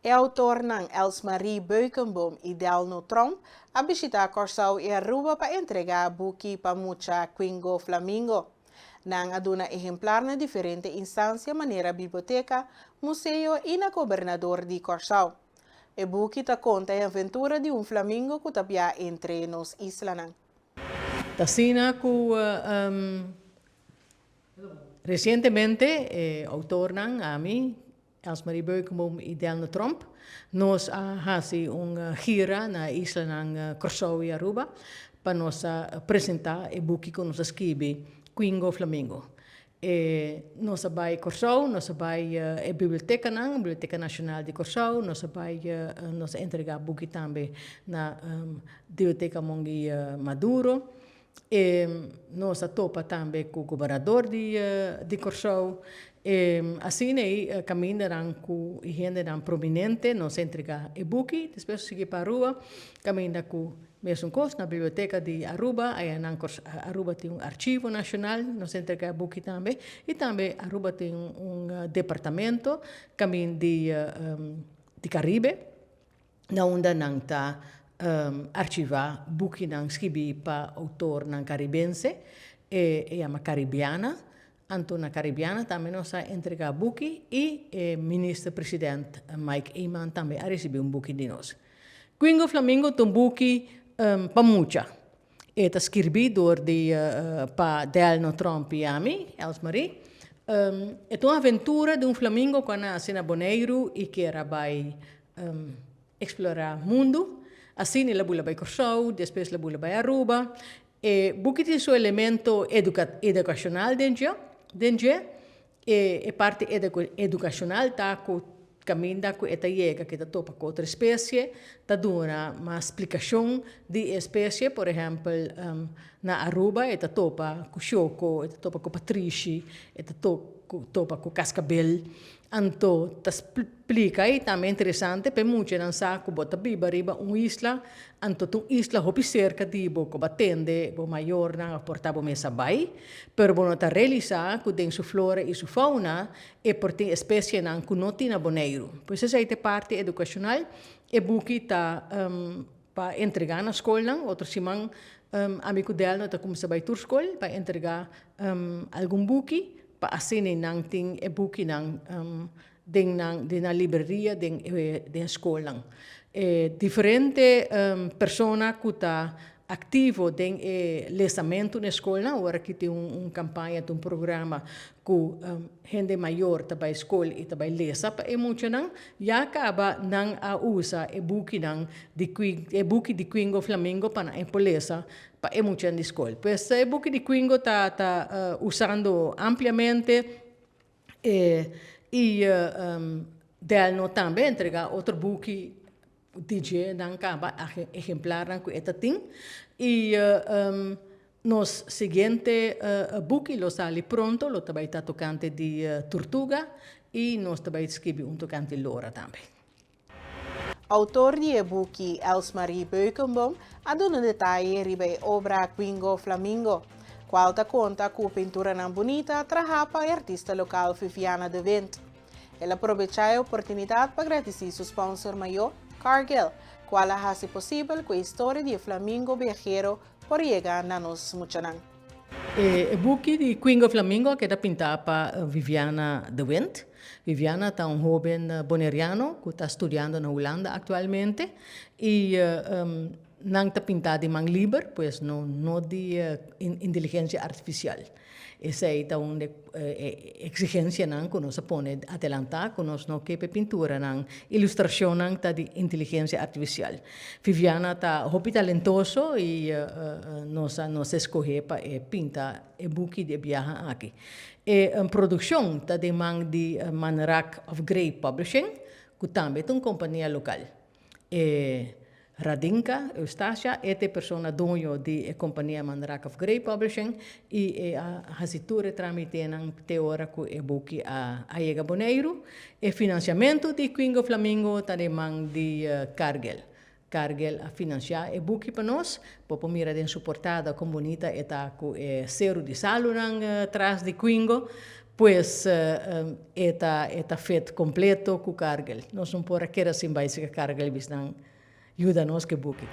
E autornan Elsmarie Beukenboom i Delno Tromp a bishitá Kòrsou i Aruba pa entregá buki pa mucha Quingo Flamingo. Nan a duna ehemplar na diferente instansia manera biblioteka, museo i na gobernador di Kòrsou. E buki ta konta e aventura di un flamingo ku ta bia entre nos islanan. Ta asina ku resientemente e outornan, ami, Elsmarie Beukenboom i Delno Tromp, nos a hasi un gira na e islanan Kòrsou i Aruba pa nos a presentá e buki ku nos a skibi, Quingo Flamingo. E nos a bai Kòrsou, nos a bai e bibliotekanan, Biblioteka Nashonal di Kòrsou, nos a bai, nos a entregá buki tambe na Biblioteka Mongui Maduro. E nos a topa tambe ku gobernador di di Kòrsou. E asina ei kamindanan ku e hendenan prominente nos a entregá e buki. Despues nos sigui pa Aruba kaminda ku mesun kos na biblioteka di Aruba. Ayanan Aruba tin un archivo nashonal, nos a entregá e buki tambe. I tambe Aruba tin un departamento kaminda di di Karibe. Na unda nan ta archivá bukinan skibí pa outornan karibense, e yama Caribiana. Anto na Caribiana tambe nos a entregá buki i e minister president Mike Eman tambe a risibí un buki di nos. Quingo Flamingo ta un buki pa mucha. E ta skirbí dor di pa Delno Tromp i ami, Elsmarie. E ta un aventura di un flamingo ku a nase na Boneiru i kier a bai eksplorá mundu. Asina el a bula bai Kòrsou, despues el a bula bai Aruba. E buki tin su elemento edukashonal den dje, den dje. E parti edukashonal ta ku kaminda ku e ta yega ku e ta topa ku otro espesie, ta duna mas splikashon di e espesie. Por ehèmpel, na Aruba e ta topa ku shoko, e ta topa ku patrishi, e ta topa ku kaskabel. Anto ta splika i tambe interesante pa e muchanan sa ku bo ta biba riba un isla, anto ta un isla hopi serka di bo ku bo a tende bo mayornan òf por ta bo mes a bai, pero bo no ta realisá ku den su flora i su fauna e por tin espesienan ku no tin na Boneiru. Pues esei ta e parti edukashonal. E buki ta pa entregá na skolnan. Otro siman ami ku Delno ta kuminsá bai tur skol pa entregá algun buki. Pa asina nan tin e bukinan den nan den nan libreria den den skolnan. E diferente persona ku ta aktivo den e lesamentu na e skolnan, ora ki tin un kampaña tin un programa ku hende mayor ta bai skol i ta bai lesa pa e muchanan, ya kaba nan a usa e bukinan di e buki di Quingo Flamingo pa nan e por lesa pa e muchanan di skol. Pues e buki di Quingo ta ta usando ampliamente e i Delno tambe a entrega otro buki di dje nan kaba ehemplarnan ku e ta tin i nos siguiente buki lo sali pronto lo ta bai ta tokante di turtuga i nos ta bai skibi un tokante lora tambe. Autor di e buki, Elsmarie Beukenboom, a duna detaye riba e obra Quingo Flamingo, cual ta conta cu pinturanan bunita traha pa e artista local Viviana de Windt. El a probecha e oportunidad pa gradici su sponsor mayor, Cargill, cual a haci posibel cu e historia di e flamingo biahero por yega na nos muchanan. E buki di Quingo Flamingo a keda pintá pa Viviana de Windt. Viviana ta un hóben boneriano ku ta studiando na Hulanda aktualmente i nan ta pintá di man liber, pues no no di inteligensia artifisial. Esei ta un di e eksigensianan ku nos a pone adelantá ku nos no ke pa e pinturanan, ilustrashonnan ta di inteligensia artifisial. Viviana ta hopi talentoso i nos a nos a escoge pa e pinta e buki di e biaha aki. E produccion ta den man di Manrak of Grey Publishing, cu tambe ta un compania local. E Radinka Eustacia e ta e persona doño di e compania Manrak of Grey Publishing i e a haci tur e tramitenan te ora cu e buki a yega Boneiru. E financiamento di Quingo Flamingo ta den man di Cargill. Cargill a financia e buki pa nos. Bo por mira den su portada con bunita e ta cu e seru di salunan tras di Quingo. Pues e ta fit kompleto ku Cargill. Nos no por a keda sin bai Cargill, bisa nan yuda nos ku e buki.